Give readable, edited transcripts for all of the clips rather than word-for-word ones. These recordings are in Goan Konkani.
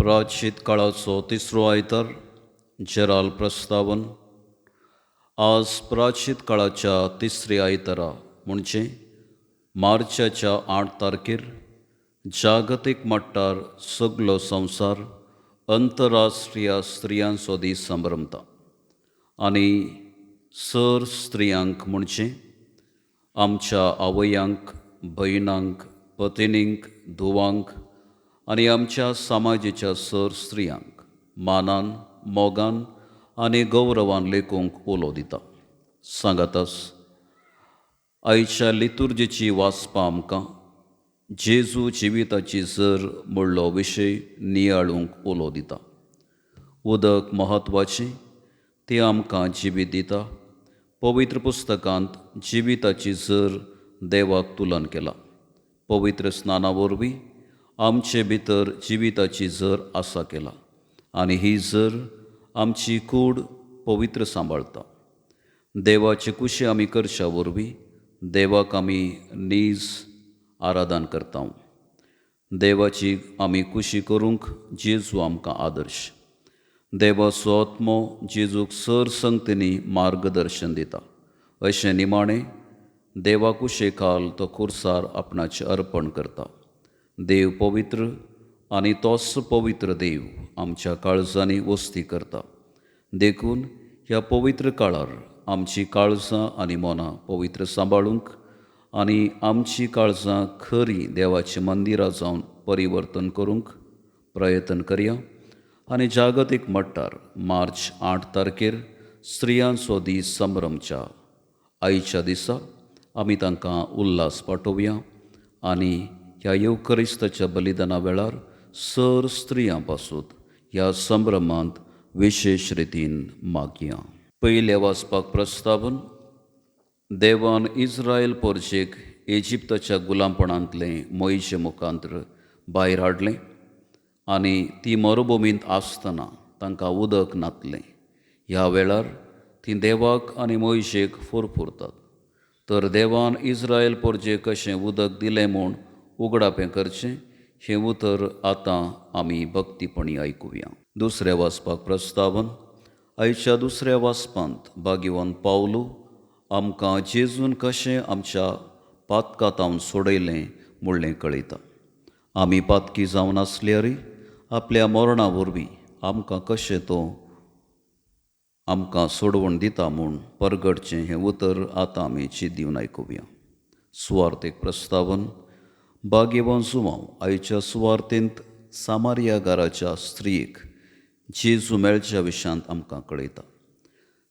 प्राचीत काळाचो तिसरो आयतार जेराल प्रस्तावन. आज प्राचीत काळाच्या तिसऱ्या आयतारा म्हणजे मार्चाच्या 8 तारखेर जागतीक मट्टार सगलो संवसार अंतरराष्ट्रीय स्त्रियांचो दीस संभ्रमता आनी सर स्त्रियांक म्हणजे आमच्या आवयांक, भयणांक, पतिणींक, धुवांक आनी आमच्या समाजेच्या सर स्त्रियांक मानान, मोगान आनी गौरवान लेखूंक उलो दिता. सांगातास आयच्या लितुर्जीची वाचपां आमकां जेजू जिविताची जर म्हणलो विशय नियाळूंक उलो दिता. उदक म्हत्वाचें, तें आमकां जिवीत दिता. पवित्र पुस्तकांत जिविताची जर देवाक तुलन केला. पवित्र स्नाना वरवीं आमचे भितर जिविताची जर आसा केला आनी ही जर आमची कूड पवित्र सांबाळता. देवाचे कुशी आमी करच्या वरवीं देवाक आमी नीज आराधन करता. देवाची आमी कुशी करूंक जेजू आमकां आदर्श. देवाचो आत्मो जेजूक सर संगतींनी मार्गदर्शन दिता. अशें निमाणें देवा कुशे खाल तो खुर्सार आपणाचें अर्पण करता. देव पवित्र आनी तोच पवित्र देव आमच्या काळजांनी वस्ती करता. देखून ह्या पवित्र काळार आमची काळजां आनी मनां पवित्र सांबाळूंक आनी आमची काळजां खरी देवाची मंदिरां जावन परिवर्तन करूंक प्रयत्न करया. आनी जागतीक मट्टार मार्च 8 तारखेर स्त्रियांचो दीस संभ्रमच्या आयच्या दिसा आमी तांकां उल्हास पाठोवया आनी ह्या येवक्रिस्ताच्या बलिदाना वेळार सर स्त्रियां पासून ह्या संभ्रमांत विशेश रितीन मागया. पयल्या वाचपाक प्रस्तावन. देवान इस्रायल पोरजेक इजिप्ताच्या गुलामपणांतलें मोयजे मुखांत्र भायर हाडलें आनी ती मरुभुमींत आसतना तांकां उदक नातलें. ह्या वेळार ती देवाक आनी मोयजेक फुरफुरतात. तर देवान इस्रायल पोरजेक कशें उदक दिलें म्हूण उगडापें करचें हें उतर आतां आमी भक्तीपणी आयकुया. दुसऱ्या वाचपाक प्रस्तावन. आयच्या दुसऱ्या वाचपांत भाग्यवान पावलू आमकां जेजून कशें आमच्या पातकातावन सोडयलें म्हणलें कळयता. आमी पातकी जावन आसल्यारय आपल्या मरणा वरवीं आमकां कशें तो आमकां सोडवण दिता म्हूण परगटचें हें उतर आतां आमी चीत दिवन आयकुया. सुवार्थीक प्रस्तावन. भाग्यवान जुवांव आयच्या सुवार्थेंत सामारिया घराच्या स्त्रियेक जेजू मेळच्या विशयांत आमकां कळयता.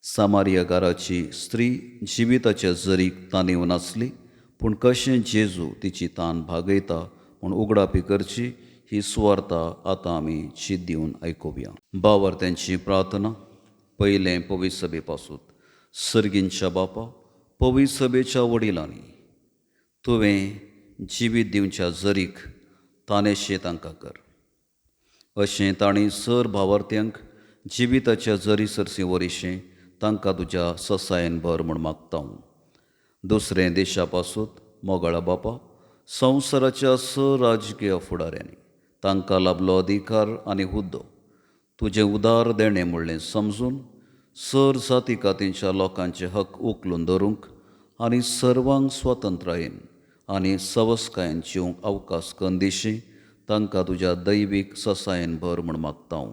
सामारिया घराची स्त्री जिविताच्या जरीक ताणेवन नासली, पूण कशें जेजू तिची तान भागयता म्हूण उगडापी करची ही सुवार्ता आतां आमी चीत दिवन आयकुया. बावार्थ्यांची प्रार्थना. पयलें पवित्र सभे पासून. सर्गींच्या बापा, पवित्र सभेच्या वडिलांनी तुवें जिवीत दिवच्या जरीक तानेशें तांकां कर. अशें तांणी सर भावार्थ्यांक जिविताच्या जरी सरसी वरिशें तांकां तुज्या ससायन भर म्हूण मागता. दुसरें देशा पासून. मोगाळा बापा, संवसाराच्या सर राजकीय फुडाऱ्यांनी तांकां लाभलो अधिकार आनी हुद्दो तुजें उदार देणें म्हणलें समजून सर जाती कातींच्या लोकांचे हक उखलून धरूंक आनी सर्वांक स्वतंत्रायेन आनी सवस्कायेन जिवंक अवकाश कंदिशी तांकां तुज्या दैवीक ससायेन भर म्हूण मागता.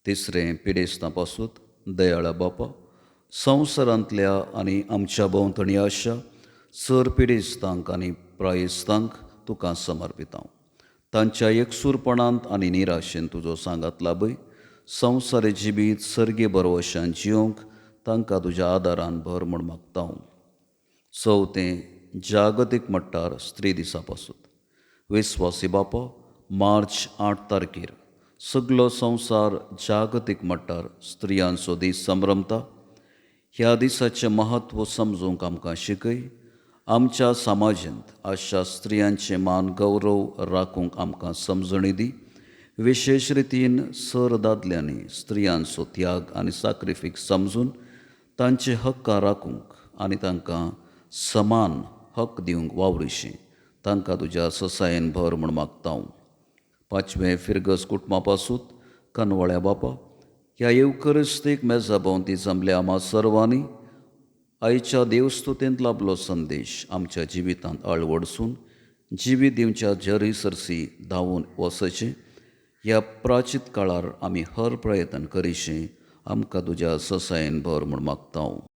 तिसरें पिडेस्तां पासून. दयाळा बापा, संवसारांतल्या आनी आमच्या भोंवतणी आशा सर पिडेस्तांक आनी प्रायेस्तांक तुका समर्पिता. तांच्या एकसूरपणांत आनी निराशेन तुजो सांगात लाभय. संवसारी जिवीत सर्गे बरवशान जिवंक तांकां तुज्या आदारान भर म्हूण मागता. चवथें जागतीक मट्टार स्त्री दिसा पासून. विस्वासी बापा, मार्च 8 तारखेर सगलो संवसार जागतीक मट्टार स्त्रियांचो दीस संभ्रमता. ह्या दिसाचें म्हत्व समजूंक आमकां शिकय. आमच्या समाजांत अशा स्त्रियांचे मान गौरव राखूंक आमकां समजणी दी. विशेश रितीन सर दादल्यांनी स्त्रियांचो त्याग आनी साक्रिफीक समजून तांचे हक्कां राखूंक आनी तांकां समान हक दिवंक वावरिशें तांकां तुज्या ससायेन भर म्हूण मागता. पांचवें फिरगज कुटुंबा पासूत कनवळ्या बापा, ह्या येवकरिस्तीक मेजा भोंवती जमल्या आमा सर्वांनी आयच्या देवस्तुतेंत लाभलो संदेश आमच्या जिवितांत अळवडसून जिवीत दिवच्या जरी सरसी धांवून वचचें ह्या प्राचीत काळार आमी हर प्रयत्न करिशें आमकां तुज्या ससायन भर म्हूण मागता.